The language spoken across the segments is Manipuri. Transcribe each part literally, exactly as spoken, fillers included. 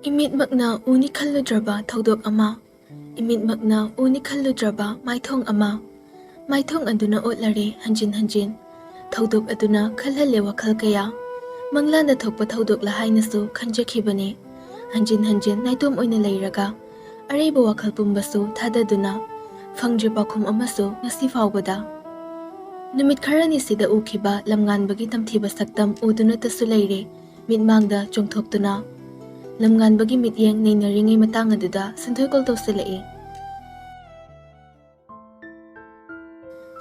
ꯏꯃꯤꯠꯃꯛꯅ ꯎꯅꯤ ꯈꯜꯂꯨꯗ꯭ꯔꯕ ꯊꯧꯗꯣꯛ ꯑꯃ, ꯏꯃꯤꯠꯃꯛꯅ ꯎꯅꯤ ꯈꯜꯂꯨꯗ꯭ꯔꯕ ꯃꯥꯏꯊꯣꯡ ꯑꯃ, ꯃꯥꯏꯊꯣꯡ ꯑꯗꯨꯅ ꯑꯣꯠꯂꯔꯦ ꯍꯟꯖꯤꯟ ꯍꯟꯖꯤꯟ꯫ ꯊꯧꯗꯣꯛ ꯑꯗꯨꯅ ꯈꯜꯍꯜꯂꯦ ꯋꯥꯈꯜ ꯀꯌꯥ꯫ ꯃꯪꯂꯥꯟꯗ ꯊꯣꯛꯄ ꯊꯧꯗꯣꯛꯂ ꯍꯥꯏꯅꯁꯨ ꯈꯟꯖꯈꯤꯕꯅꯤ꯫ ꯍꯟꯖꯤꯟ ꯍꯟꯖꯤꯟ ꯅꯥꯏꯇꯣꯝ ꯑꯣꯏꯅ ꯂꯩꯔꯒ, ꯑꯔꯩꯕ ꯋꯥꯈꯜ ꯄꯨꯝꯕꯁꯨ ꯊꯥꯗꯗꯨꯅ, ꯐꯪꯗ꯭ꯔꯤ ꯄꯥꯎꯈꯨꯝ ꯑꯃꯁꯨ ꯉꯁꯤ ꯐꯥꯎꯕꯗ꯫ ꯅꯨꯃꯤꯠ ꯈꯔꯅꯤꯁꯤꯗ ꯎꯈꯤꯕ ꯂꯝꯉꯥꯟꯕꯒꯤ ꯇꯝꯊꯤꯕ ꯁꯛꯇꯝ ꯎꯗꯨꯅꯇꯁꯨ ꯂꯩꯔꯦ ꯃꯤꯠꯃꯥꯡꯗ ꯆꯣꯡꯊꯣꯛꯇꯨꯅ꯫ ꯂꯝꯉꯥꯟꯕꯒꯤ ꯃꯤꯠꯌꯦꯡ ꯅꯩꯅꯔꯤꯉꯩ ꯃꯇꯥꯡ ꯑꯗꯨꯗ ꯁꯤꯟꯊꯣꯏ ꯀꯣꯜ ꯇꯧꯁꯤꯜꯂꯛꯏ꯫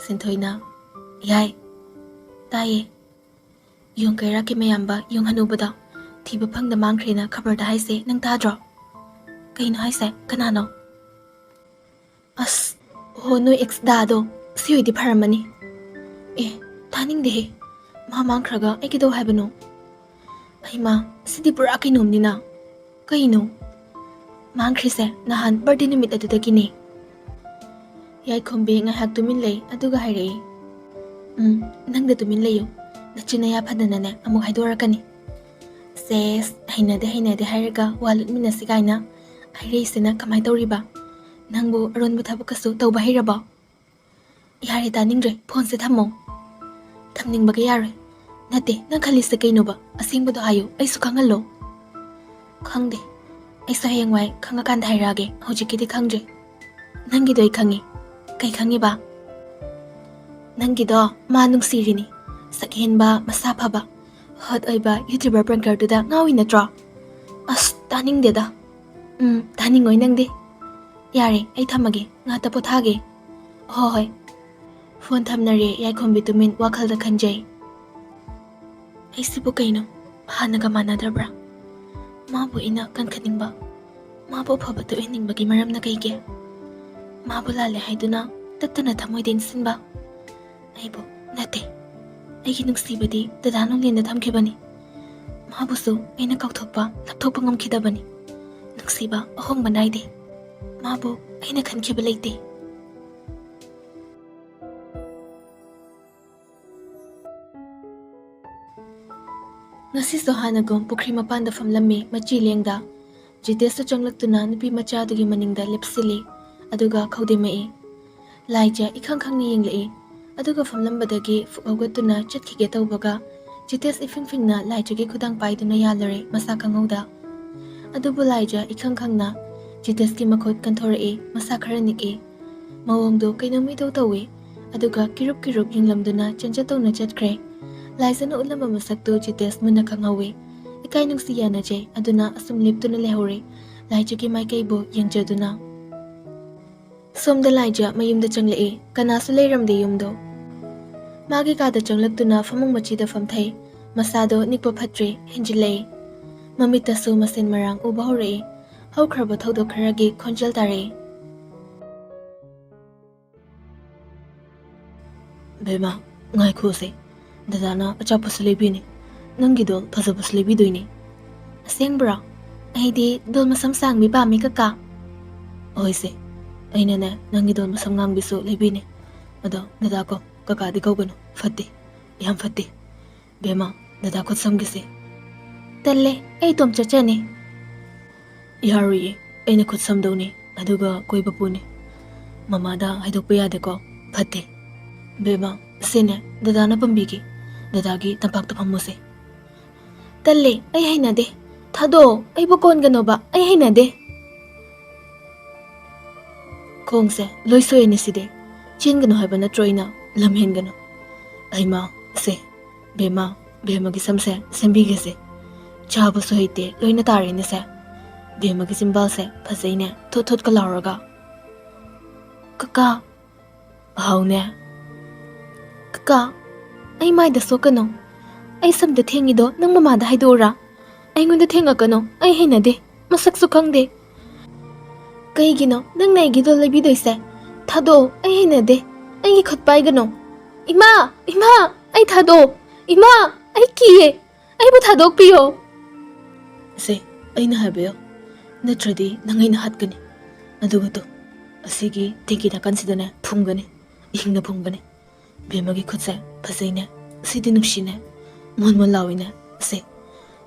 ꯁꯤꯟꯊꯣꯏꯅ, "ꯌꯥꯏ, ꯇꯥꯏꯌꯦ꯫ ꯌꯣꯡ ꯀꯩꯔꯥꯛꯀꯤ ꯃꯌꯥꯝꯕ ꯌꯣꯡ ꯍꯅꯨꯕꯗꯣ ꯊꯤꯕ ꯐꯪꯗ ꯃꯥꯡꯈ꯭ꯔꯦꯅ ꯈꯕꯔꯗ ꯍꯥꯏꯁꯦ ꯅꯪ ꯇꯥꯗ꯭ꯔꯣ?" "ꯀꯩꯅꯣ ꯍꯥꯏꯁꯦ? ꯀꯅꯥꯅꯣ?" "ꯑꯁ, ꯑꯣꯍꯣ, ꯅꯣꯏ ꯑꯦꯛꯁ ꯗꯥꯗꯣ꯫ ꯁꯤ ꯑꯣꯏꯗꯤ ꯐꯔꯝꯃꯅꯤ꯫ ꯑꯦ, ꯇꯥꯅꯤꯡꯗꯦꯍꯦ꯫ ꯃꯥ ꯃꯥꯡꯈ꯭ꯔꯒ ꯑꯩ ꯀꯩꯗꯧ ꯍꯥꯏꯕꯅꯣ? ꯍꯩꯃꯥ, ꯁꯤꯗꯤ ꯄꯨꯔꯥ ꯀꯩꯅꯣꯝꯅꯤꯅ꯫ ꯀꯩꯅꯣ?" "ꯃꯥꯡꯈ꯭ꯔꯤꯁꯦ ꯅꯍꯥꯟ ꯕꯥꯔꯗꯦ ꯅꯨꯃꯤꯠ ꯑꯗꯨꯗꯒꯤꯅꯦ꯫" ꯌꯥꯏꯈꯣꯝꯕꯤ ꯉꯥꯏꯍꯥꯛ ꯇꯨꯃꯤꯟ ꯂꯩ, ꯑꯗꯨꯒ ꯍꯥꯏꯔꯛꯏ, "ꯎꯝ, ꯅꯪꯗ ꯇꯨꯃꯤꯟ ꯂꯩꯌꯨ꯫ ꯅꯆꯤꯟ ꯅꯌꯥ ꯐꯗꯅꯅꯦ ꯑꯃꯨꯛ ꯍꯥꯏꯗꯣꯔꯛꯀꯅꯤ꯫" "ꯁꯦꯁ, ꯍꯩꯅꯗꯦ, ꯍꯩꯅꯗꯦ ꯍꯥꯏꯔꯒ ꯋꯥ ꯂꯨꯠꯃꯤꯟꯅꯁꯤ ꯀꯥꯏꯅ꯫ ꯍꯥꯏꯔꯛꯏꯁꯤꯅ ꯀꯃꯥꯏ ꯇꯧꯔꯤꯕ? ꯅꯪꯕꯨ ꯑꯔꯣꯟꯕ ꯊꯕꯛꯀꯁꯨ ꯇꯧꯕ ꯍꯩꯔꯕꯣ?" "ꯌꯥꯔꯦ, ꯇꯥꯅꯤꯡꯗ꯭ꯔꯦ, ꯐꯣꯟꯁꯦ ꯊꯝꯃꯣ꯫" "ꯊꯝꯅꯤꯡꯕꯒ ꯌꯥꯔꯣꯏ꯫" "ꯅꯠꯇꯦ, ꯅꯪ ꯈꯜꯂꯤꯁꯦ ꯀꯩꯅꯣꯕ? ꯑꯁꯦꯡꯕꯗꯣ ꯍꯥꯏꯌꯨ, ꯑꯩꯁꯨ ꯈꯪꯍꯜꯂꯣ꯫" "ꯈꯪꯗꯦ꯫ ꯑꯩꯁꯨ ꯍꯌꯦꯡꯋꯥꯏ ꯈꯪꯉꯀꯥꯟꯗ ꯍꯥꯏꯔꯛꯑꯒꯦ, ꯍꯧꯖꯤꯛꯀꯤꯗꯤ ꯈꯪꯗ꯭ꯔꯦ꯫" "ꯅꯪꯒꯤꯗꯣ ꯑꯩ ꯈꯪꯉꯤ꯫" "ꯀꯩ ꯈꯪꯉꯤꯕ?" "ꯅꯪꯒꯤꯗꯣ ꯃꯥ ꯅꯨꯡꯁꯤꯔꯤꯅꯤ꯫ ꯁꯛ ꯍꯦꯟꯕ, ꯃꯁꯥ ꯐꯕ, ꯍꯣꯠ ꯑꯣꯏꯕ ꯌꯨꯇ꯭ꯌꯨꯕꯔ ꯄ꯭ꯔꯪꯀꯔꯗꯨꯗ ꯉꯥꯎꯏ ꯅꯠꯇ꯭ꯔꯣ?" "ꯑꯁ, ꯇꯥꯅꯤꯡꯗꯦꯗ꯫" "ꯎꯝ, ꯇꯥꯅꯤꯡꯉꯣꯏ ꯅꯪꯗꯤ꯫ ꯌꯥꯔꯦ, ꯑꯩ ꯊꯝꯃꯒꯦ, ꯉꯥꯛꯇ ꯄꯣꯊꯥꯒꯦ꯫" "ꯍꯣꯏ, ꯍꯣꯏ꯫" ꯐꯣꯟ ꯊꯝꯅꯔꯦ, ꯌꯥꯏꯈꯣꯝꯕꯤ ꯇꯨꯃꯤꯟ ꯋꯥꯈꯜꯗ ꯈꯟꯖꯩ꯫ "ꯑꯩꯁꯤꯕꯨ ꯀꯩꯅꯣ, ꯍꯥꯟꯅꯒ ꯃꯥꯟꯅꯗꯕ꯭ꯔꯥ? ꯃꯥꯕꯨ ꯑꯩꯅ ꯀꯟꯈꯠꯅꯤꯡꯕ, ꯃꯥꯕꯨ ꯑꯐꯕ ꯊꯣꯛꯍꯟꯅꯤꯡꯕꯒꯤ ꯃꯔꯝꯅ ꯀꯩꯒꯤ? ꯃꯥꯕꯨ ꯂꯥꯜꯂꯦ ꯍꯥꯏꯗꯨꯅ ꯇꯠꯇꯅ ꯊꯃꯣꯏꯗ ꯏꯟꯁꯤꯟꯕ? ꯑꯩꯕꯨ ꯅꯠꯇꯦ, ꯑꯩꯒꯤ ꯅꯨꯡꯁꯤꯕꯗꯤ ꯗꯗꯥ ꯅꯣꯡꯂꯦꯟꯗ ꯊꯝꯈꯤꯕꯅꯤ꯫ ꯃꯥꯕꯨꯁꯨ ꯑꯩꯅ ꯀꯥꯎꯊꯣꯛꯄ, ꯂꯥꯞꯊꯣꯛꯄ ꯉꯝꯈꯤꯗꯕꯅꯤ꯫ ꯅꯨꯡꯁꯤꯕ ꯑꯍꯣꯡꯕ ꯅꯥꯏꯗꯦ꯫ ꯃꯥꯕꯨ ꯑꯩꯅ ꯈꯟꯈꯤꯕ ꯂꯩꯇꯦ꯫" ꯉꯁꯤꯁꯨ ꯍꯥꯟꯅꯒꯨꯝ ꯄꯨꯈ꯭ꯔꯤ ꯃꯄꯥꯟꯗ ꯐꯝꯂꯝꯃꯤ ꯃꯆꯤ ꯂꯦꯡꯗ꯫ ꯖꯤꯇꯦꯁꯁꯨ ꯆꯪꯂꯛꯇꯨꯅ ꯅꯨꯄꯤ ꯃꯆꯥꯗꯨꯒꯤ ꯃꯅꯤꯡꯗ ꯂꯦꯞꯁꯤꯜꯂꯤ, ꯑꯗꯨꯒ ꯈꯧꯗꯤꯝꯃꯛꯏ꯫ ꯂꯥꯏꯖ ꯏꯈꯪ ꯈꯪꯅ ꯌꯦꯡꯂꯛꯏ, ꯑꯗꯨꯒ ꯐꯝꯂꯝꯕꯗꯒꯤ ꯐꯨꯛ ꯍꯧꯒꯠꯇꯨꯅ ꯆꯠꯈꯤꯒꯦ ꯇꯧꯕꯒ ꯖꯤꯇꯦꯁ ꯏꯐꯤꯡ ꯐꯤꯡꯅ ꯂꯥꯏꯖꯒꯤ ꯈꯨꯗꯥꯡ ꯄꯥꯏꯗꯨꯅ ꯌꯥꯜꯂꯨꯔꯦ ꯃꯁꯥ ꯈꯪꯍꯧꯗ꯫ ꯑꯗꯨꯕꯨ ꯂꯥꯏꯖ ꯏꯈꯪ ꯈꯪꯅ ꯖꯤꯇꯦꯁꯀꯤ ꯃꯈꯨꯠ ꯀꯟꯊꯣꯔꯛꯏ, ꯃꯁꯥ ꯈꯔ ꯅꯤꯛꯏ꯫ ꯃꯑꯣꯡꯗꯣ ꯀꯩꯅꯣꯝ ꯏꯇꯧ ꯇꯧꯏ, ꯑꯗꯨꯒ ꯀꯤꯔꯨꯞ ꯀꯤꯔꯨꯞ ꯌꯦꯡꯂꯝꯗꯨꯅ ꯆꯦꯟꯖ ꯇꯧꯅ ꯆꯠꯈ꯭ꯔꯦ꯫ ꯂꯥꯏꯖꯅ ꯎꯠꯂꯝꯕ ꯃꯁꯛꯇꯨ ꯖꯤꯇꯦꯁ ꯃꯨꯟꯅ ꯈꯪꯍꯧꯏ꯫ ꯏꯀꯥꯏ ꯅꯨꯡꯁꯤ ꯌꯥꯅꯖꯩ, ꯑꯗꯨꯅ ꯑꯁꯨꯝ ꯂꯦꯞꯇꯨꯅ ꯂꯩꯍꯧꯔꯦ, ꯂꯥꯏꯖꯒꯤ ꯃꯥꯏꯀꯩꯕꯨ ꯌꯦꯡꯖꯗꯨꯅ꯫ ꯁꯣꯝꯗ ꯂꯥꯏꯖ ꯃꯌꯨꯝꯗ ꯆꯪꯂꯛꯏ, ꯀꯅꯥꯁꯨ ꯂꯩꯔꯝꯗꯦ ꯌꯨꯝꯗꯣ꯫ ꯃꯥꯒꯤ ꯀꯥꯗ ꯆꯪꯂꯛꯇꯨꯅ ꯐꯃꯨꯡ ꯃꯆꯤꯗ ꯐꯝꯊꯩ, ꯃꯁꯥꯗꯣ ꯅꯤꯛꯄ ꯐꯠꯇ꯭ꯔꯦ, ꯍꯦꯟꯖꯤꯜꯂꯛꯏ꯫ ꯃꯃꯤꯠꯇꯁꯨ ꯃꯁꯦꯟ ꯃꯔꯥꯡ ꯎꯕ ꯍꯧꯔꯛꯏ꯫ ꯍꯧꯈ꯭ꯔꯕ ꯊꯧꯗꯣꯛ ꯈꯔꯒꯤ ꯈꯣꯟꯖꯦꯜ ꯇꯥꯔꯛꯏ꯫ ꯕꯦꯃꯥ, ꯉꯥꯏꯈꯣꯁꯦ, ꯗꯗꯥꯅ ꯑꯆꯥꯄꯣꯠꯁꯨ ꯂꯩꯕꯤꯅꯤ, ꯅꯪꯒꯤꯗꯣ ꯐꯖꯕꯁꯨ ꯂꯩꯕꯤꯗꯣꯏꯅꯤ꯫ ꯑꯁꯦꯡꯕ꯭ꯔꯣ? ꯑꯩꯗꯤ ꯗꯣꯜ ꯃꯁꯝ ꯁꯥꯡꯕꯤ ꯄꯥꯝꯃꯤ ꯀꯀꯥ꯫ ꯍꯣꯏꯁꯦ, ꯑꯩꯅꯅꯦ ꯅꯪꯒꯤꯗꯣ ꯃꯁꯝ ꯉꯥꯡꯕꯤꯁꯨ ꯂꯩꯕꯤꯅꯤ꯫ ꯑꯗꯣ ꯗꯗꯥ ꯀꯣ, ꯀꯀꯥꯗꯤ ꯀꯧꯒꯅꯨ, ꯐꯠꯇꯦ, ꯌꯥꯝ ꯐꯠꯇꯦ꯫ ꯕꯦꯃꯥ, ꯗꯗꯥ ꯈꯨꯠ ꯁꯝꯒꯤꯁꯦ꯫ ꯇꯜꯂꯦ, ꯑꯩ ꯏꯇꯣꯝ ꯆꯠꯆꯅꯤ꯫ ꯌꯥꯔꯣꯏꯌꯦ, ꯑꯩꯅ ꯈꯨꯠ ꯁꯝꯗꯧꯅꯤ, ꯑꯗꯨꯒ ꯀꯣꯏꯕ ꯄꯨꯅꯤ꯫ ꯃꯃꯥꯗ ꯍꯥꯏꯗꯣꯛꯄ ꯌꯥꯗꯦꯀꯣ, ꯐꯠꯇꯦ꯫ ꯕꯦꯃꯥ, ꯁꯤꯅꯦ ꯗꯗꯥꯅ ꯄꯨꯝꯕꯤꯒꯦ, ꯗꯗꯥꯒꯤ ꯇꯝꯄꯥꯛꯇ ꯐꯝꯃꯨꯁꯦ꯫ ꯇꯜꯂꯦ, ꯑꯩ ꯍꯩꯅꯗꯦ꯫ ꯊꯥꯗꯣꯛꯑꯣ, ꯑꯩꯕꯨ ꯀꯣꯟꯒꯅꯣꯕ, ꯑꯩ ꯍꯩꯅꯗꯦ꯫ ꯈꯣꯡꯁꯦ ꯂꯣꯏ ꯁꯣꯛꯑꯦꯅꯦ ꯁꯤꯗꯤ꯫ ꯆꯦꯟꯒꯅꯨ ꯍꯥꯏꯕ ꯅꯠꯇ꯭ꯔꯣ ꯑꯩꯅ? ꯂꯝ ꯍꯦꯟꯒꯅꯨ꯫ ꯑꯩꯃ, ꯁꯦ, ꯕꯦꯃꯥ, ꯕꯦꯃꯒꯤ ꯁꯝꯁꯦ ꯁꯦꯝꯕꯤꯒꯦꯁꯦ꯫ ꯆꯥꯕꯁꯨ ꯍꯩꯇꯦ, ꯂꯣꯏꯅ ꯇꯥꯔꯦꯅꯦ ꯁꯦ꯫ ꯕꯦꯃꯒꯤ ꯆꯤꯝꯕꯥꯜꯁꯦ ꯐꯖꯩꯅꯦ, ꯊꯣꯠ ꯊꯣꯠꯀ ꯂꯥꯎꯔꯒ꯫ ꯀꯀꯥ꯫ ꯍꯥꯎꯅꯦ꯫ ꯀꯀꯥ, ꯑꯩ ꯃꯥꯏꯗ ꯁꯣꯛꯀꯅꯨ꯫ ꯑꯩ ꯁꯝꯗ ꯊꯦꯡꯉꯤꯗꯣ ꯅꯪ ꯃꯃꯥꯗ ꯍꯥꯏꯗꯣꯛꯎꯔꯥ? ꯑꯩꯉꯣꯟꯗ ꯊꯦꯡꯉꯛꯀꯅꯨ, ꯑꯩ ꯍꯩꯅꯗꯦ꯫ ꯃꯁꯛꯁꯨ ꯈꯪꯗꯦ꯫ ꯀꯩꯒꯤꯅꯣ ꯅꯪꯅ ꯑꯩꯒꯤ ꯗꯣꯜ ꯂꯩꯕꯤꯗꯣꯏꯁꯦ? ꯊꯥꯗꯣꯛꯑꯣ, ꯑꯩ ꯍꯩꯅꯗꯦ꯫ ꯑꯩꯒꯤ ꯈꯨꯠ ꯄꯥꯏꯒꯅꯨ꯫ ꯏꯃꯥ! ꯏꯃꯥ! ꯑꯩ ꯊꯥꯗꯣꯛꯑꯣ! ꯏꯃꯥ! ꯑꯩ ꯀꯤꯌꯦ! ꯑꯩꯕꯨ ꯊꯥꯗꯣꯛꯄꯤꯌꯣ! ꯁꯦ, ꯑꯩꯅ ꯍꯥꯏꯕ ꯌꯥꯎ꯫ ꯅꯠꯇ꯭ꯔꯗꯤ ꯅꯪ ꯑꯩꯅ ꯍꯥꯠꯀꯅꯤ꯫ ꯑꯗꯨꯒ ꯇꯨ, ꯑꯁꯤꯒꯤ ꯇꯦꯡꯀꯤ ꯅꯥꯀꯟꯁꯤꯗꯅꯦ ꯐꯨꯝꯒꯅꯤ꯫ ꯏꯍꯤꯡꯅ ꯐꯨꯝꯒꯅꯤ꯫ ꯕꯦꯝꯃꯒꯤ ꯈꯨꯠꯁꯦ ꯐꯖꯩꯅꯦ꯫ ꯁꯤꯗꯤ ꯅꯨꯡꯁꯤꯅꯦ꯫ ꯃꯣꯟ ꯃꯣꯟ ꯂꯥꯎꯏꯅꯦ꯫ ꯁꯦ,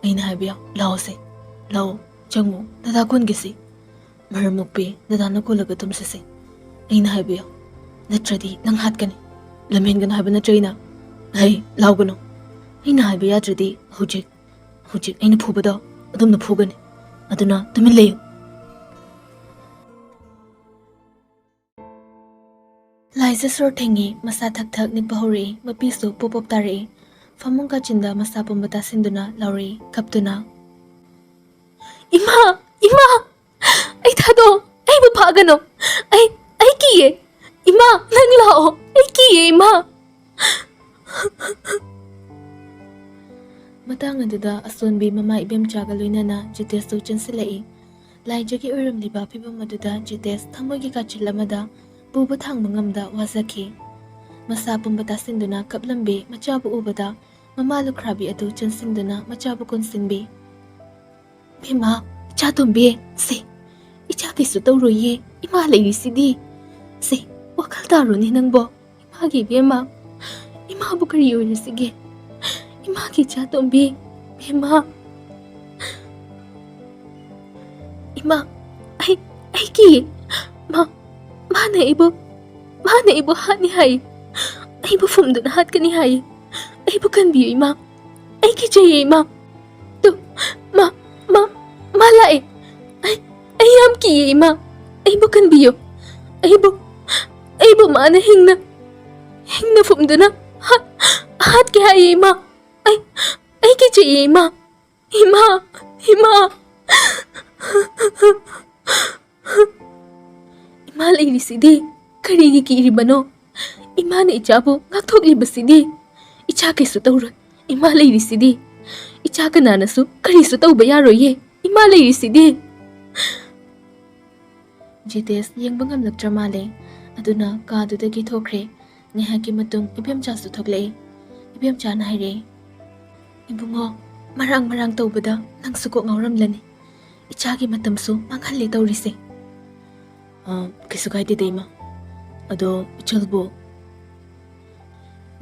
ꯑꯩꯅ ꯍꯥꯏꯕꯤꯌꯣ, ꯂꯥꯛꯑꯣꯁꯦ, ꯂꯥꯛꯑꯣ, ꯆꯪꯉꯣ, ꯗꯗꯥ ꯀꯣꯟꯒꯦꯁꯦ꯫ ꯃꯔꯝ ꯃꯣꯛꯄꯤ, ꯗꯗꯥꯅ ꯀꯣꯜꯂꯒ ꯇꯨꯝꯁꯤꯁꯦ꯫ ꯑꯩꯅ ꯍꯥꯏꯕꯤꯌꯣ, ꯅꯠꯇ꯭ꯔꯗꯤ ꯅꯪ ꯍꯥꯠꯀꯅꯤ꯫ ꯂꯝꯍꯦꯟꯒꯅꯨ ꯍꯥꯏꯕ ꯅꯠꯇ꯭ꯔꯣ ꯑꯩꯅ? ꯍꯩ, ꯂꯥꯎꯒꯅꯨ꯫ ꯑꯩꯅ ꯍꯥꯏꯕ ꯌꯥꯗ꯭ꯔꯗꯤ ꯍꯧꯖꯤꯛ, ꯍꯧꯖꯤꯛ ꯑꯩꯅ ꯐꯨꯕꯗꯣ ꯑꯗꯨꯝꯅ ꯐꯨꯒꯅꯤ꯫ ꯑꯗꯨꯅ ꯇꯨꯃꯤꯟ ꯂꯩꯌꯨ꯫ ꯂꯥꯏꯖ ꯁꯣꯔ ꯊꯦꯡꯉꯤ, ꯃꯁꯥ ꯊꯛ ꯊꯛ ꯅꯤꯛꯄ ꯍꯧꯔꯛꯏ, ꯃꯄꯤꯁꯨ ꯄꯣꯞ ꯄꯣꯞ ꯇꯥꯔꯛꯏ꯫ ꯐꯃꯨꯡ ꯀꯥꯆꯤꯟꯗ ꯃꯁꯥ ꯄꯨꯝꯕ ꯇꯥꯁꯤꯟꯗꯨꯅ ꯂꯥꯎꯔꯛꯏ, ꯀꯞꯇꯨꯅ꯫ "ꯏꯃꯥ! ꯏꯃꯥ! ꯑꯩ ꯊꯥꯗꯣꯛꯑꯣ! ꯑꯩꯕꯨ ꯐꯥꯒꯅꯨ! ꯑꯩ, ꯑꯩ ꯀꯤꯌꯦ! ꯏꯃꯥ, ꯅꯪ ꯂꯥꯛꯑꯣ! ꯑꯩ ꯀꯤꯌꯦ, ꯏꯃꯥ!" ꯃꯇꯥꯡ ꯑꯗꯨꯗ ꯑꯁꯣꯟꯕꯤ ꯃꯃꯥ ꯏꯕꯦꯝꯆꯥꯒ ꯂꯣꯏꯅꯅ ꯖꯤꯇꯦꯁꯁꯨ ꯆꯦꯟꯁꯤꯜꯂꯛꯏ꯫ ꯂꯥꯏꯖꯒꯤ ꯑꯣꯏꯔꯝꯂꯤꯕ ꯐꯤꯚꯝ ꯑꯗꯨꯗ ꯖꯤꯇꯦꯁ ꯊꯃꯣꯏꯒꯤ ꯀꯥꯆꯤꯜ ꯑꯃꯗ ꯄꯨꯕ ꯊꯥꯡꯕ ꯉꯝꯗ ꯋꯥꯖꯈꯤ꯫ ꯃꯁꯥ ꯄꯨꯝꯕ ꯇꯥꯁꯤꯟꯗꯨꯅ ꯀꯞꯂꯝꯕꯤ ꯃꯆꯥꯕꯨ ꯎꯕꯗ ꯃꯃꯥ ꯂꯨꯈ꯭ꯔꯥꯕꯤ ꯑꯗꯨ ꯆꯦꯟꯁꯤꯟꯗꯨꯅ ꯃꯆꯥꯕꯨ ꯀꯣꯟꯁꯤꯟꯕꯤ꯫ "ꯕꯦꯝꯃ, ꯏꯆꯥ ꯇꯣꯝꯕꯤ, ꯁꯦ, ꯏꯆꯥ ꯀꯩꯁꯨ ꯇꯧꯔꯣꯏꯌꯦ, ꯏꯃꯥ ꯂꯩꯔꯤꯁꯤꯗꯤ꯫ ꯁꯦ, ꯋꯥꯈꯜ ꯇꯥꯔꯨꯅꯦ ꯅꯪꯕꯣ꯫ ꯏꯃꯥꯒꯤ ꯕꯦꯝꯃ, ꯏꯃꯥꯕꯨ ꯀꯔꯤ ꯑꯣꯏꯔꯁꯤꯒꯦ? ꯏꯃꯥꯒꯤ ꯏꯆꯥ ꯇꯣꯝꯕꯤ, ꯕꯦꯝꯃ꯫ ꯏꯃꯥ, ꯑꯩ, ꯑꯩ ꯀꯤꯌꯦ꯫ ꯃꯥ, ꯃꯥꯅ ꯑꯩꯕꯨ, ꯃꯥꯅ ꯑꯩꯕꯨ ꯍꯥꯠꯅꯤ ꯍꯥꯏ꯫ ꯑꯩꯕꯨ ꯐꯨꯝꯗꯨꯅ ꯍꯥꯠꯀꯅꯤ ꯍꯥꯏ꯫ ꯑꯩꯕꯨ ꯀꯟꯕꯤꯌꯨ, ꯏꯃꯥ꯫ ꯑꯩ ꯀꯤꯖꯩꯌꯦ, ꯏꯃꯥ꯫ ꯇꯨ, ꯃꯥ, ꯃꯥ, ꯃꯥ ꯂꯥꯛꯑꯦ꯫ ꯑꯩ, ꯑꯩ ꯌꯥꯝ ꯀꯤꯌꯦ, ꯏꯃꯥ꯫ ꯑꯩꯕꯨ ꯀꯟꯕꯤꯌꯨ꯫ ꯑꯩꯕꯨ, ꯑꯩꯕꯨ ꯃꯥꯅ ꯍꯤꯡꯅ, ꯍꯤꯡꯅ ꯐꯨꯝꯗꯨꯅ ꯍꯥꯠ-, ꯍꯥꯠꯀꯦ ꯍꯥꯏꯌꯦ, ꯏꯃꯥ꯫ ꯑꯩ, ꯑꯩ ꯀꯤꯖꯩꯌꯦ, ꯏꯃꯥ꯫ ꯏꯃꯥ, ꯏꯃꯥ꯫ ꯏꯃꯥ ꯂꯩꯔꯤꯁꯤꯗꯤ ꯀꯔꯤꯒꯤ ꯀꯤꯔꯤꯕꯅꯣ? ꯏꯃꯥꯅ ꯏꯆꯥꯕꯨ ꯉꯥꯛꯊꯣꯛꯂꯤꯕꯁꯤꯗꯤ꯫ ꯏꯆꯥ ꯀꯩꯁꯨ ꯇꯧꯔꯣꯏ꯫ ꯏꯃꯥ ꯂꯩꯔꯤꯁꯤꯗꯤ꯫ ꯏꯆꯥ ꯀꯅꯥꯅꯁꯨ ꯀꯔꯤꯁꯨ ꯇꯧꯕ ꯌꯥꯔꯣꯏꯌꯦ꯫ ꯏꯃꯥ ꯂꯩꯔꯤꯁꯤꯗꯤ꯫ ꯖꯤꯇꯦꯁ ꯌꯦꯡꯕ ꯉꯝꯂꯛꯇ꯭ꯔ ꯃꯥꯜꯂꯦ꯫ ꯑꯗꯨꯅ ꯀꯥꯗꯨꯗꯒꯤ ꯊꯣꯛꯈ꯭ꯔꯦ꯫ ꯉꯥꯏꯍꯥꯛꯀꯤ ꯃꯇꯨꯡ ꯏꯕꯦꯝꯆꯥꯁꯨ ꯊꯣꯛꯂꯛꯑꯦ꯫ ꯏꯕꯦꯝꯆꯥꯅ ꯍꯥꯏꯔꯛꯑꯦ, "ꯏꯕꯨꯡꯉꯣ, ꯃꯔꯥꯡ ꯃꯔꯥꯡ ꯇꯧꯕꯗ ꯅꯪꯁꯨ ꯀꯣꯛ ꯉꯥꯎꯔꯝꯂꯅꯤ꯫ ꯏꯆꯥꯒꯤ ꯃꯇꯝꯁꯨ ꯃꯥꯡꯍꯜꯂꯦ ꯇꯧꯔꯤꯁꯦ꯫" "ꯑ, ꯀꯩꯁꯨ ꯀꯥꯏꯗꯦꯗ, ꯏꯃꯥ꯫ ꯑꯗꯣ ꯏꯆꯜꯕꯨ?"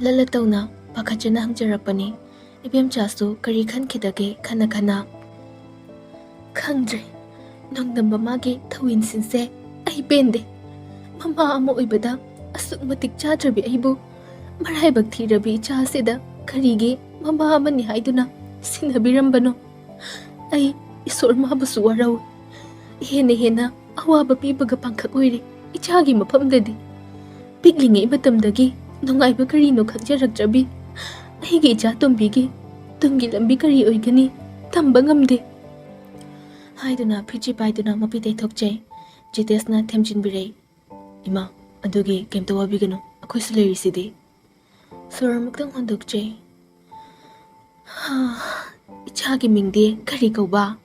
ꯂꯠꯂ ꯇꯧꯅ ꯄꯥꯈꯠꯆꯅ ꯍꯪꯖꯔꯛꯄꯅꯤ꯫ ꯏꯕꯦꯝꯆꯥꯁꯨ ꯀꯔꯤ ꯈꯟꯈꯤꯗꯒꯦ ꯈꯟꯅ ꯈꯟꯅ, "ꯈꯪꯗ꯭ꯔꯦ, ꯅꯣꯡꯗꯝꯕ ꯃꯥꯒꯤ ꯊꯧꯋꯤꯟꯁꯤꯡꯁꯦ ꯑꯩ ꯄꯦꯟꯗꯦ꯫ ꯃꯃꯥ ꯑꯃ ꯑꯣꯏꯕꯗ ꯑꯁꯨꯛ ꯃꯇꯤꯛ ꯆꯥꯗ꯭ꯔꯕꯤ ꯑꯩꯕꯨ, ꯃꯔꯥꯏꯕꯛ ꯊꯤꯔꯕꯤ ꯏꯆꯥꯁꯤꯗ ꯀꯔꯤꯒꯤ ꯃꯃꯥ ꯑꯃꯅꯤ ꯍꯥꯏꯗꯨꯅ ꯁꯤꯟꯅꯕꯤꯔꯝꯕꯅꯣ? ꯑꯩ ꯏꯁꯣꯔ ꯃꯥꯕꯨꯁꯨ ꯋꯥꯔꯧꯏ꯫ ꯍꯦꯟꯅ ꯍꯦꯟꯅ ꯑꯋꯥꯕ ꯄꯤꯕꯒ ꯄꯥꯡꯈꯛ ꯑꯣꯏꯔꯦ ꯏꯆꯥꯒꯤ ꯃꯐꯝꯗꯗꯤ꯫ ꯄꯤꯛꯂꯤꯉꯩ ꯃꯇꯝꯗꯒꯤ ꯅꯨꯡꯉꯥꯏꯕ ꯀꯔꯤꯅꯣ ꯈꯪꯖꯔꯛꯇ꯭ꯔꯕꯤ ꯑꯩꯒꯤ ꯏꯆꯥ ꯇꯣꯝꯕꯤꯒꯤ ꯇꯨꯡꯒꯤ ꯂꯝꯕꯤ ꯀꯔꯤ ꯑꯣꯏꯒꯅꯤ ꯇꯝꯕ ꯉꯝꯗꯦ" ꯍꯥꯏꯗꯨꯅ ꯐꯤꯖꯤ ꯄꯥꯏꯗꯨꯅ ꯃꯄꯤ ꯇꯩꯊꯣꯛꯆꯩ꯫ ꯖꯤꯇꯦꯁꯅ ꯊꯦꯝꯖꯤꯟꯕꯤꯔꯩ, "ꯏꯃꯥ, ꯑꯗꯨꯒꯤ ꯀꯩꯝꯇ ꯋꯥꯕꯤꯒꯅꯨ, ꯑꯩꯈꯣꯏꯁꯨ ꯂꯩꯔꯤꯁꯤꯗꯤ"꯫ ꯁꯣꯔ ꯑꯃꯨꯛꯇꯪ ꯍꯣꯟꯗꯣꯛꯆꯩ꯫ "ꯍꯥ, ꯏꯆꯥꯒꯤ ꯃꯤꯡꯗꯤ ꯀꯔꯤ ꯀꯧꯕ?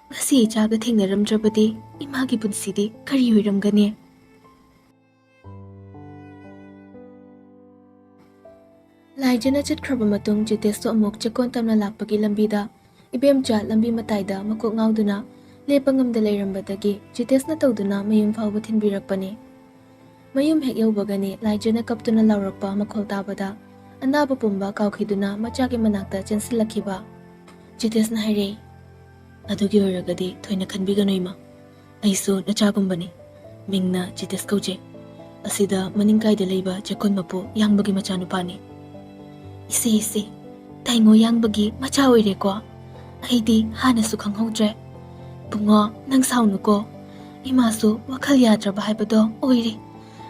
ꯉꯁꯤ ꯏꯆꯥꯒ ꯊꯦꯡꯅꯔꯝꯗ꯭ꯔꯕꯗꯤ ꯏꯃꯥꯒꯤ ꯄꯨꯟꯁꯤꯗꯤ ꯀꯔꯤ ꯑꯣꯏꯔꯝꯒꯅꯤ?" ꯂꯥꯏꯖꯅ ꯆꯠꯈ꯭ꯔꯕ ꯃꯇꯨꯡ ꯖꯤꯇꯦꯁꯇꯣ ꯑꯃꯨꯛ ꯆꯦꯛꯀꯣꯟ ꯇꯝꯅ ꯂꯥꯛꯄꯒꯤ ꯂꯝꯕꯤꯗ ꯏꯕꯦꯝꯆꯥ ꯂꯝꯕꯤ ꯃꯇꯥꯏꯗ ꯃꯀꯣꯛ ꯉꯥꯎꯗꯨꯅ ꯂꯦꯞꯄ ꯉꯝꯗ ꯂꯩꯔꯝꯕꯗꯒꯤ ꯖꯤꯇꯦꯁꯅ ꯇꯧꯗꯨꯅ ꯃꯌꯨꯝ ꯐꯥꯎꯕ ꯊꯤꯟꯕꯤꯔꯛꯄꯅꯤ꯫ ꯃꯌꯨꯝ ꯍꯦꯛ ꯌꯧꯕꯒꯅꯤ ꯂꯥꯏꯖꯅ ꯀꯞꯇꯨꯅ ꯂꯥꯎꯔꯛꯄ ꯃꯈꯣꯜ ꯇꯥꯕꯗ ꯑꯅꯥꯕ ꯄꯨꯝꯕ ꯀꯥꯎꯈꯤꯗꯨꯅ ꯃꯆꯥꯒꯤ ꯃꯅꯥꯛꯇ ꯆꯦꯟꯁꯤꯜꯂꯛꯈꯤꯕ꯫ ꯖꯤꯇꯦꯁꯅ ꯍꯥꯏꯔꯦ, "ꯑꯗꯨꯒꯤ ꯑꯣꯏꯔꯒꯗꯤ ꯊꯣꯏꯅ ꯈꯟꯕꯤꯒꯅꯨ ꯏꯃꯥ꯫ ꯑꯩꯁꯨ ꯅꯆꯥꯒꯨꯝꯕꯅꯤ꯫ ꯃꯤꯡꯅ ꯖꯤꯇꯦꯁ ꯀꯧꯖꯩ꯫ ꯑꯁꯤꯗ ꯃꯅꯤꯡꯀꯥꯏꯗ ꯂꯩꯕ ꯆꯦꯛꯀꯣꯟ ꯃꯄꯨ ꯌꯥꯡꯕꯒꯤ ꯃꯆꯥꯅꯨꯄꯥꯅꯤ"꯫ "ꯏꯆꯦ, ꯏꯆꯦ, ꯇꯥꯏꯉꯣ ꯌꯥꯡꯕꯒꯤ ꯃꯆꯥ ꯑꯣꯏꯔꯦꯀꯣ? ꯑꯩꯗꯤ ꯍꯥꯟꯅꯁꯨ ꯈꯪꯍꯧꯗ꯭ꯔꯦ꯫ ꯕꯨꯡꯉꯣ, ꯅꯪ ꯁꯥꯎꯅꯨꯀꯣ꯫ ꯏꯃꯥꯁꯨ ꯋꯥꯈꯜ ꯌꯥꯗ꯭ꯔꯕ ꯍꯥꯏꯕꯗꯣ ꯑꯣꯏꯔꯦ꯫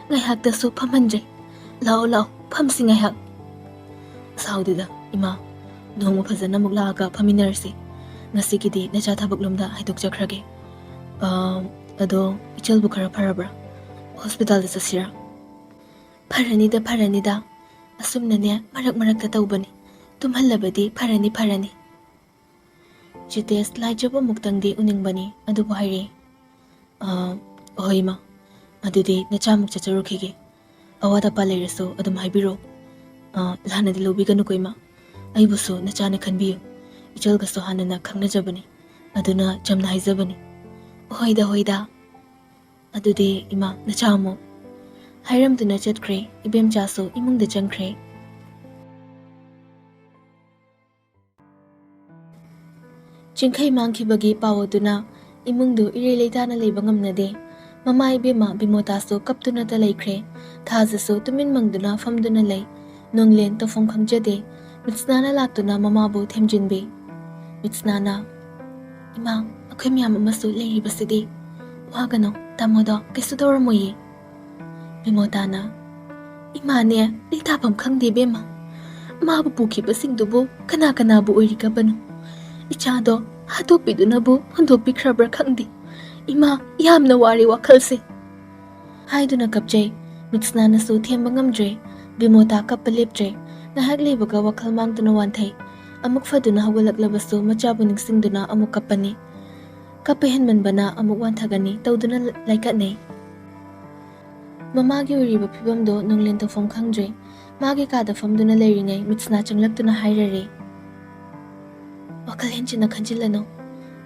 ꯉꯥꯏꯍꯥꯛꯇꯁꯨ ꯐꯝꯍꯟꯖꯩ꯫ ꯂꯥꯛꯑꯣ, ꯂꯥꯛꯑꯣ, ꯐꯝꯁꯤ ꯉꯥꯏꯍꯥꯛ"꯫ "ꯁꯥꯎꯗꯦꯗ, ꯏꯃꯥ꯫ ꯅꯣꯡꯃ ꯐꯖꯅ ꯑꯃꯨꯛ ꯂꯥꯛꯑꯒ ꯐꯝꯃꯤꯟꯅꯔꯁꯤ꯫ ꯉꯁꯤꯒꯤꯗꯤ ꯅꯆꯥ ꯊꯕꯛꯂꯣꯝꯗ ꯍꯥꯏꯗꯣꯛꯆꯈ꯭ꯔꯒꯦ꯫ ꯑꯥ, ꯑꯗꯣ ꯏꯆꯜꯕꯨ ꯈꯔ ꯐꯔꯕ꯭ꯔꯥ? ꯍꯣꯁꯄꯤꯇꯥꯜꯗ ꯆꯠꯁꯤꯔꯥ?" "ꯐꯔꯅꯤꯗ, ꯐꯔꯅꯤꯗ꯫ ꯑꯁꯨꯝꯅꯅꯦ ꯃꯔꯛ ꯃꯔꯛꯇ ꯇꯧꯕꯅꯤ꯫ ꯇꯨꯝꯍꯜꯂꯕꯗꯤ ꯐꯔꯅꯤ, ꯐꯔꯅꯤ"꯫ ꯖꯤꯇꯦꯁ ꯂꯥꯏꯖꯕ ꯑꯃꯨꯛꯇꯪꯗꯤ ꯎꯅꯤꯡꯕꯅꯤ, ꯑꯗꯨꯕꯨ ꯍꯥꯏꯔꯦ, "ꯑꯥ, ꯍꯣꯏ ꯏꯃꯥ, ꯑꯗꯨꯗꯤ ꯅꯆꯥꯃꯨꯛ ꯆꯠꯆꯔꯨꯈꯤꯒꯦ꯫ ꯑꯋꯥꯠ ꯑꯄꯥ ꯂꯩꯔꯁꯨ ꯑꯗꯨꯝ ꯍꯥꯏꯕꯤꯔꯣ꯫ ꯑꯥ, ꯂꯥꯟꯅꯗꯤ ꯂꯧꯕꯤꯒꯅꯨꯀꯣ ꯏꯃꯥ꯫ ꯑꯩꯕꯨꯁꯨ ꯅꯆꯥꯅ ꯈꯟꯕꯤꯌꯨ꯫ ꯏꯆꯜꯒꯁꯨ ꯍꯥꯟꯅꯅ ꯈꯪꯅꯖꯕꯅꯤ, ꯑꯗꯨꯅ ꯆꯝꯅ ꯍꯥꯏꯖꯕꯅꯤ"꯫ "ꯍꯣꯏꯗ, ꯍꯣꯏꯗ꯫ ꯑꯗꯨꯗꯤ ꯏꯃꯥ, ꯅꯆꯥ ꯑꯃꯨꯛ"꯫ ꯍꯥꯏꯔꯝꯗꯨꯅ ꯆꯠꯈ꯭ꯔꯦ꯫ ꯏꯕꯦꯝꯆꯥꯁꯨ ꯏꯃꯨꯡꯗ ꯆꯪꯈ꯭ꯔꯦ꯫ ꯆꯤꯡꯈꯩ ꯃꯥꯡꯈꯤꯕꯒꯤ ꯄꯥꯎ ꯑꯗꯨꯅ ꯏꯃꯨꯡꯗꯨ ꯏꯔꯩ ꯂꯩꯇꯥꯅ ꯂꯩꯕ ꯉꯝꯅꯗꯦ꯫ ꯃꯃꯥ ꯏꯕꯦꯝꯃ ꯕꯤꯃꯣꯇꯥꯁꯨ ꯀꯞꯇꯨꯅꯇ ꯂꯩꯈ꯭ꯔꯦ꯫ ꯊꯥꯖꯁꯨ ꯇꯨꯃꯤꯟ ꯃꯪꯗꯨꯅ ꯐꯝꯗꯨꯅ ꯂꯩ꯫ ꯅꯣꯡꯂꯦꯟ ꯇꯧꯐꯝ ꯈꯪꯖꯗꯦ꯫ ꯃꯤꯠꯁꯅꯥꯅ ꯂꯥꯛꯇꯨꯅ ꯃꯃꯥꯕꯨ ꯊꯦꯝꯖꯤꯟꯕꯤ꯫ ꯃꯤꯠꯁꯅꯥꯅ, "ꯏꯃꯥ, ꯑꯩꯈꯣꯏ ꯃꯌꯥꯝ ꯑꯃꯁꯨ ꯂꯩꯔꯤꯕꯁꯤꯗꯤ꯫ ꯋꯥꯒꯅꯨ, ꯇꯥꯃꯣꯗꯣ ꯀꯩꯁꯨ ꯇꯧꯔꯝꯃꯣꯏꯌꯦ"꯫ ꯕꯤꯃꯣꯇꯥꯅ, "ꯏꯃꯥꯅꯦ, ꯂꯩꯇꯥꯐꯝ ꯈꯪꯗꯦ ꯏꯕꯦꯝꯃ꯫ ꯃꯥꯕꯨ ꯄꯨꯈꯤꯕꯁꯤꯡꯗꯨꯕꯨ ꯀꯅꯥ ꯀꯅꯥꯕꯨ ꯑꯣꯏꯔꯤꯒꯕꯅꯣ? ꯏꯆꯥꯗꯣ ꯍꯥꯠꯇꯣꯛꯄꯤꯗꯨꯅꯕꯨ ꯍꯨꯟꯗꯣꯛꯄꯤꯈ꯭ꯔꯕ꯭ꯔꯥ ꯈꯪꯗꯦ꯫ ꯏꯃꯥ, ꯌꯥꯝꯅ ꯋꯥꯔꯦ ꯋꯥꯈꯜꯁꯦ"꯫ ꯍꯥꯏꯗꯨꯅ ꯀꯞꯆꯩ꯫ ꯃꯤꯠꯁꯅꯥꯅꯁꯨ ꯊꯦꯝꯕ ꯉꯝꯗ꯭ꯔꯦ꯫ ꯕꯤꯃꯣꯇꯥ ꯀꯞꯄ ꯂꯦꯞꯇ꯭ꯔꯦ꯫ ꯉꯥꯏꯍꯥꯛ ꯂꯩꯕꯒ ꯋꯥꯈꯜ ꯃꯥꯡꯗꯨꯅ ꯋꯥꯟꯊꯩ꯫ ꯑꯃꯨꯛ ꯐꯗꯨꯅ ꯍꯧꯒꯠꯂꯛꯂꯕꯁꯨ ꯃꯆꯥꯕꯨ ꯅꯤꯡꯁꯤꯡꯗꯨꯅ ꯑꯃꯨꯛ ꯀꯞꯄꯅꯤ꯫ ꯀꯞꯄ ꯍꯦꯟꯃꯟꯕꯅ ꯑꯃꯨꯛ ꯋꯥꯟꯊꯒꯅꯤ ꯇꯧꯗꯨꯅ ꯂꯩꯀꯠꯅꯩ꯫ ꯃꯃꯥꯒꯤ ꯑꯣꯏꯔꯤꯕ ꯐꯤꯕꯝꯗꯣ ꯅꯣꯡꯂꯦꯟ ꯇꯧꯐꯝ ꯈꯪꯗ꯭ꯔꯦ꯫ ꯃꯥꯒꯤ ꯀꯥꯗ ꯐꯝꯗꯨꯅ ꯂꯩꯔꯤꯉꯩ ꯃꯤꯠꯁꯅꯥ ꯆꯪꯂꯛꯇꯨꯅ ꯍꯥꯏꯔꯔꯦ, "ꯋꯥꯈꯜ ꯍꯦꯟꯖꯤꯟꯅ ꯈꯟꯖꯤꯜꯂꯅꯨ꯫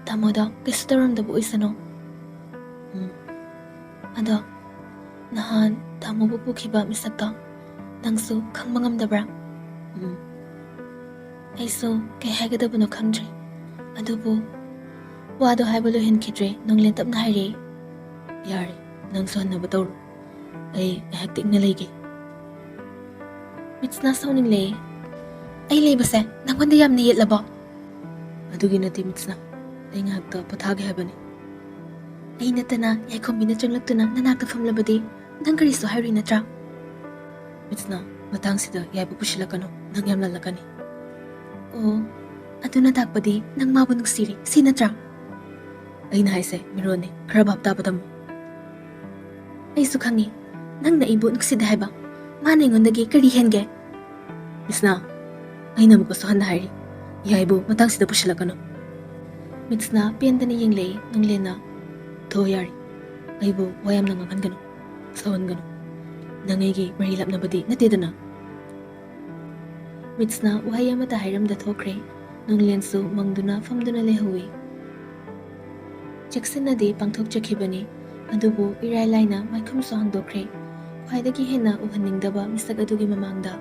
ꯇꯥꯃꯣꯗ ꯀꯩꯁꯨ ꯇꯧꯔꯝꯗꯕ ꯑꯣꯏꯁꯅꯨ꯫ ꯎꯝ꯫ ꯑꯗꯣ ꯅꯍꯥꯟ ꯇꯥꯃꯣꯕꯨ ꯄꯨꯈꯤꯕ ꯃꯤꯁꯛꯇꯣ ꯅꯪꯁꯨ ꯈꯪꯕ ꯉꯝꯗꯕ꯭ꯔꯥ?" ꯎꯝ꯫ ꯑꯩꯁꯨ ꯀꯩ ꯍꯥꯏꯒꯗꯕꯅꯣ ꯈꯪꯗ꯭ꯔꯦ꯫ ꯑꯗꯨꯕꯨ ꯋꯥꯗꯣ ꯍꯥꯏꯕ ꯂꯣꯏꯍꯟꯈꯤꯗ꯭ꯔꯦ꯫ ꯅꯣꯡꯂꯦꯟ ꯇꯞꯅ ꯍꯥꯏꯔꯛꯏ, "ꯌꯥꯔꯦ, ꯅꯪꯁꯨ ꯍꯟꯅꯕ ꯇꯧꯔꯣ꯫ ꯑꯩ ꯉꯥꯏꯍꯥꯛꯇ ꯏꯪꯅ ꯂꯩꯒꯦ"꯫ ꯃꯤꯠꯁꯅꯥ ꯁꯥꯎꯅꯤꯡꯂꯦ꯫ "ꯑꯩ ꯂꯩꯕꯁꯦ ꯅꯪꯉꯣꯟꯗ ꯌꯥꯝꯅ ꯌꯦꯠꯂꯕꯣ?" "ꯑꯗꯨꯒꯤ ꯅꯠꯇꯦ ꯃꯤꯠꯁꯅꯥ, ꯑꯩ ꯉꯥꯏꯍꯥꯛꯇ ꯄꯣꯊꯥꯒꯦ ꯍꯥꯏꯕꯅꯤ"꯫ "ꯑꯩ ꯅꯠꯇꯅ ꯌꯥꯏꯈꯣꯝꯕꯤꯅ ꯆꯪꯂꯛꯇꯨꯅ ꯅꯅꯥꯛꯇ ꯐꯝꯂꯕꯗꯤ ꯅꯪ ꯀꯔꯤꯁꯨ ꯍꯥꯏꯔꯣꯏ ꯅꯠꯇ꯭ꯔꯥ?" "ꯃꯤꯠꯁꯅꯥ, ꯃꯇꯥꯡꯁꯤꯗ ꯌꯥꯏꯕ ꯄꯨꯁꯤꯜꯂꯛꯀꯅꯨ, ꯅꯪ ꯌꯥꯝ ꯂꯜꯂꯛꯀꯅꯤ"꯫ "ꯑꯣ, ꯑꯗꯨꯅ ꯇꯥꯛꯄꯗꯤ ꯅꯪ ꯃꯥꯕꯨ ꯅꯨꯡꯁꯤꯔꯦ, ꯁꯤ ꯅꯠꯇ꯭ꯔꯥ?" "ꯑꯩꯅ ꯍꯥꯏꯁꯦ ꯃꯤꯔꯣꯟꯅꯤ, ꯈꯔ ꯚꯥꯞ ꯇꯥꯕ ꯇꯝꯃꯨ"꯫ "ꯑꯩꯁꯨ ꯈꯪꯉꯤ ꯅꯪꯅ ꯑꯩꯕꯨ ꯅꯨꯡꯁꯤꯗꯦ ꯍꯥꯏꯕ꯫ ꯃꯥꯅ ꯑꯩꯉꯣꯟꯗꯒꯤ ꯀꯔꯤ ꯍꯦꯟꯒꯦ?" "ꯃꯤꯠꯁꯅꯥ, ꯑꯩꯅ ꯑꯃꯨꯛꯀꯁꯨ ꯍꯟꯅ ꯍꯥꯏꯔꯤ, ꯌꯥꯏꯕꯨ ꯃꯇꯥꯡꯁꯤꯗ ꯄꯨꯁꯤꯜꯂꯛꯀꯅꯨ"꯫ ꯃꯤꯠꯁꯅꯥ ꯄꯦꯟꯗꯅ ꯌꯦꯡꯂꯛꯏ꯫ ꯅꯣꯡꯂꯦꯟꯅ, "ꯊꯣ ꯌꯥꯔꯦ, ꯑꯩꯕꯨ ꯋꯥ ꯌꯥꯝꯅ ꯉꯥꯡꯍꯟꯒꯅꯨ, ꯁꯥꯎꯍꯟꯒꯅꯨ꯫ ꯅꯪ ꯑꯩꯒꯤ ꯃꯔꯤ ꯂꯥꯞꯅꯕꯗꯤ ꯅꯠꯇꯦꯗꯅ"꯫ ꯃꯤꯠꯁꯅꯥ ꯋꯥꯍꯩ ꯑꯃꯠꯇ ꯍꯥꯏꯔꯝꯗ ꯊꯣꯛꯈ꯭ꯔꯦ꯫ ꯅꯣꯡꯂꯦꯟꯁꯨ ꯃꯪꯗꯨꯅ ꯐꯝꯗꯨꯅ ꯂꯩꯍꯧꯏ꯫ ꯆꯦꯛꯁꯤꯟꯅꯗꯤ ꯄꯥꯡꯊꯣꯛꯆꯈꯤꯕꯅꯤ, ꯑꯗꯨꯕꯨ ꯏꯔꯥꯏ ꯂꯥꯏꯅ ꯃꯥꯏꯈꯨꯝꯁꯨ ꯍꯥꯡꯗꯣꯛꯈ꯭ꯔꯦ꯫ ꯈ꯭ꯋꯥꯏꯗꯒꯤ ꯍꯦꯟꯅ ꯎꯍꯟꯅꯤꯡꯗꯕ ꯃꯤꯁꯛ ꯑꯗꯨꯒꯤ ꯃꯃꯥꯡꯗ꯫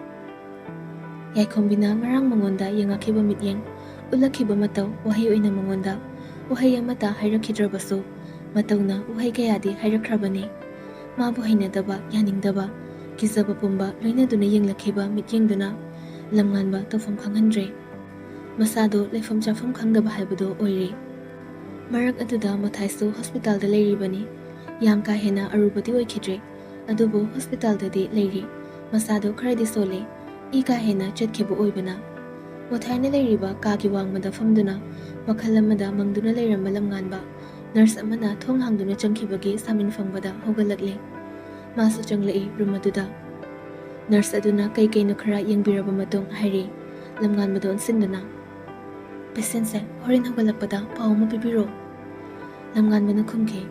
ꯌꯥꯏꯈꯣꯝꯕꯤꯅ ꯉꯔꯥꯡ ꯃꯉꯣꯟꯗ ꯌꯦꯡꯉꯛꯈꯤꯕ ꯃꯤꯠꯌꯦꯡ ꯎꯠꯂꯛꯈꯤꯕ ꯃꯇꯧ ꯋꯥꯍꯩ ꯑꯣꯏꯅ ꯃꯉꯣꯟꯗ ꯋꯥꯍꯩ ꯑꯃꯠꯇ ꯍꯥꯏꯔꯛꯈꯤꯗ꯭ꯔꯕꯁꯨ, ꯃꯇꯧꯅ ꯋꯥꯍꯩ ꯀꯌꯥꯗꯤ ꯍꯥꯏꯔꯛꯈ꯭ꯔꯕꯅꯤ꯫ ꯃꯥꯕꯨ ꯍꯩꯅꯗꯕ, ꯌꯥꯅꯤꯡꯗꯕ, ꯀꯤꯖꯕ ꯄꯨꯝꯕ ꯂꯣꯏꯅꯗꯨꯅ ꯌꯦꯡꯂꯛꯈꯤꯕ ꯃꯤꯠꯌꯦꯡꯗꯨꯅ ꯂꯝꯉꯥꯟꯕ ꯇꯧꯐꯝ ꯈꯪꯍꯟꯗ꯭ꯔꯦ꯫ ꯃꯁꯥꯗꯣ ꯂꯩꯐꯝ ꯆꯥꯐꯝ ꯈꯪꯗꯕ ꯍꯥꯏꯕꯗꯣ ꯑꯣꯏꯔꯦ꯫ ꯃꯔꯛ ꯑꯗꯨꯗ ꯃꯊꯥꯏꯁꯨ ꯍꯣꯁꯄꯤꯇꯥꯜꯗ ꯂꯩꯔꯤꯕꯅꯤ꯫ ꯌꯥꯝ ꯀꯥ ꯍꯦꯟꯅ ꯑꯔꯨꯕꯗꯤ ꯑꯣꯏꯈꯤꯗ꯭ꯔꯦ, ꯑꯗꯨꯕꯨ ꯍꯣꯁꯄꯤꯇꯥꯜꯗꯗꯤ ꯂꯩꯔꯤ꯫ ꯃꯁꯥꯗꯣ ꯈꯔꯗꯤ ꯁꯣꯜꯂꯦ, ꯏ ꯀꯥ ꯍꯦꯟꯅ ꯆꯠꯈꯤꯕ ꯑꯣꯏꯕꯅ꯫ ꯃꯊꯥꯏꯅ ꯂꯩꯔꯤꯕ ꯀꯥꯒꯤ ꯋꯥꯡꯃꯗ ꯐꯝꯗꯨꯅ ꯋꯥꯈꯜ ꯑꯃꯗ ꯃꯪꯗꯨꯅ ꯂꯩꯔꯝꯕ ꯂꯝꯉꯥꯟꯕ, ꯅꯔꯁ ꯑꯃꯅ ꯊꯣꯡ ꯍꯥꯡꯗꯨꯅ ꯆꯪꯈꯤꯕꯒꯤ ꯁꯥꯃꯤꯟ ꯐꯪꯕꯗ ꯍꯧꯒꯠꯂꯛꯂꯦ꯫ ꯃꯥꯁꯨ ꯆꯪꯂꯛꯏ ꯔꯨꯝ ꯑꯗꯨꯗ꯫ ꯅꯔꯁ ꯑꯗꯨꯅ ꯀꯩ ꯀꯩꯅꯣ ꯈꯔ ꯌꯦꯡꯕꯤꯔꯕ ꯃꯇꯨꯡ ꯍꯥꯏꯔꯤ, ꯂꯝꯉꯥꯟꯕꯗ ꯑꯣꯟꯁꯤꯟꯗꯨꯅ, "ꯄꯦꯁꯦꯟꯁꯦ ꯍꯣꯔꯦꯟ ꯍꯧꯒꯠꯂꯛꯄꯗ ꯄꯥꯎ ꯑꯃ ꯄꯤꯕꯤꯔꯣ꯫" ꯂꯝꯉꯥꯟꯕꯅ ꯈꯨꯝꯈꯤ,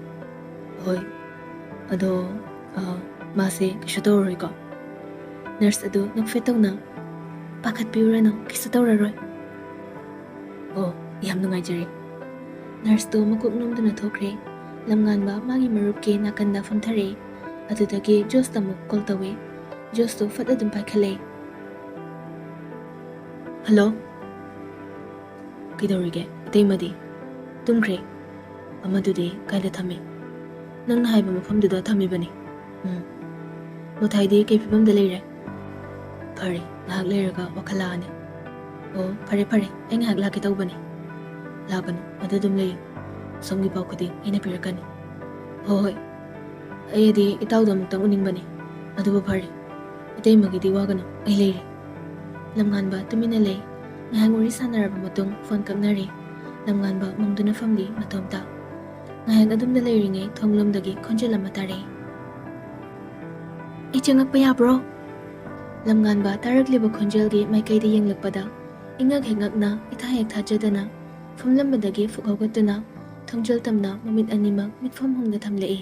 "ꯍꯣꯏ, ꯑꯗꯣ, ꯑ, ꯃꯥꯁꯦ ꯀꯩꯁꯨ ꯇꯧꯔꯔꯣꯏꯀꯣ?" ꯅꯔꯁ ꯑꯗꯨ ꯅꯣꯛꯐꯦꯠ ꯇꯧꯅ, "ꯄꯥꯈꯠꯄꯤꯔꯨꯔꯅꯨ, ꯀꯩꯁꯨ ꯇꯧꯔꯔꯣꯏ꯫" "ꯑꯣ, ꯌꯥꯝ ꯅꯨꯡꯉꯥꯏꯖꯔꯦ꯫" ꯅꯔꯁꯇꯨ ꯃꯀꯣꯛ ꯅꯣꯝꯗꯨꯅ ꯊꯣꯛꯈ꯭ꯔꯦ꯫ ꯂꯝꯉꯥꯟꯕ ꯃꯥꯒꯤ ꯃꯔꯨꯞꯀꯤ ꯅꯥꯀꯟꯗ ꯐꯝꯊꯔꯦ꯫ ꯑꯗꯨꯗꯒꯤ ꯖꯣꯁꯇ ꯑꯃꯨꯛ ꯀꯣꯜ ꯇꯧꯋꯦ꯫ ꯖꯣꯁꯇꯨ ꯐꯠ ꯑꯗꯨꯝ ꯄꯥꯏꯈꯠꯂꯦ꯫ "ꯍꯜꯂꯣ?" "ꯀꯩꯗꯧꯔꯤꯒꯦ? ꯏꯇꯩꯃꯗꯤ?" "ꯇꯨꯝꯈ꯭ꯔꯦ꯫" "ꯑꯃꯗꯨꯗꯤ ꯀꯥꯏꯗ ꯊꯝꯃꯤ?" "ꯅꯪꯅ ꯍꯥꯏꯕ ꯃꯐꯝꯗꯨꯗ ꯊꯝꯃꯤꯕꯅꯤ꯫" "ꯎꯝ꯫ ꯃꯊꯥꯏꯗꯤ ꯀꯩ ꯐꯤꯕꯝꯗ ꯂꯩꯔꯦ?" "ꯐꯔꯦ, ꯉꯥꯏꯍꯥꯛ ꯂꯩꯔꯒ ꯋꯥꯈꯜ ꯂꯥꯛꯑꯅꯤ꯫" "ꯑꯣ, ꯐꯔꯦ, ꯐꯔꯦ, ꯑꯩ ꯉꯥꯏꯍꯥꯛ ꯂꯥꯛꯀꯦ ꯇꯧꯕꯅꯤ꯫" "ꯂꯥꯛꯀꯅꯨ, ꯑꯗꯨ ꯑꯗꯨꯝ ꯂꯩꯌꯨ꯫ ꯁꯣꯝꯒꯤ ꯄꯥꯎ ꯈꯨꯗꯤꯡ ꯑꯩꯅ ꯄꯤꯔꯛꯀꯅꯤ꯫" "ꯍꯣꯏ, ꯍꯣꯏ꯫ ꯑꯩꯗꯤ ꯏꯇꯥꯎꯗ ꯑꯃꯨꯛꯇꯪ ꯎꯅꯤꯡꯕꯅꯤ꯫ ꯑꯗꯨꯕꯨ ꯐꯔꯦ, ꯏꯇꯩꯃꯒꯤꯗꯤ ꯋꯥꯒꯅꯨ, ꯑꯩ ꯂꯩꯔꯤ꯫" ꯂꯝꯉꯥꯟꯕ ꯇꯨꯃꯤꯟꯅ ꯂꯩ꯫ ꯉꯥꯏꯍꯥꯛ ꯋꯥꯔꯤ ꯁꯥꯟꯅꯔꯕ ꯃꯇꯨꯡ ꯐꯣꯟ ꯀꯛꯅꯔꯦ꯫ ꯂꯝꯉꯥꯟꯕ ꯃꯪꯗꯨꯅ ꯐꯝꯂꯤ ꯃꯇꯣꯝꯇ꯫ ꯉꯥꯏꯍꯥꯛ ꯑꯗꯨꯝꯅ ꯂꯩꯔꯤꯉꯩ ꯊꯣꯡꯂꯣꯝꯗꯒꯤ ꯈꯣꯟꯖꯦꯜ ꯑꯃ ꯇꯥꯔꯛꯏ꯫ "ꯑꯩ ꯆꯪꯉꯛꯄ ꯌꯥꯕ꯭ꯔꯣ?" ꯂꯝꯉꯥꯟꯕ ꯇꯥꯔꯛꯂꯤꯕ ꯈꯣꯟꯖꯦꯜꯒꯤ ꯃꯥꯏꯀꯩꯗ ꯌꯦꯡꯂꯛꯄꯗ ꯏꯉꯛ ꯍꯦꯛ ꯉꯛꯅ, ꯏꯊꯥ ꯍꯦꯛ ꯊꯥꯖꯗꯅ ꯐꯝꯂꯝꯕꯗꯒꯤ ꯐꯨꯛ ꯍꯧꯒꯠꯇꯨꯅ ꯊꯣꯡꯖꯦꯜ ꯇꯝꯅ ꯃꯃꯤꯠ ꯑꯅꯤꯃꯛ ꯃꯤꯠꯐꯝ ꯍꯣꯡꯗ ꯊꯝꯂꯛꯏ꯫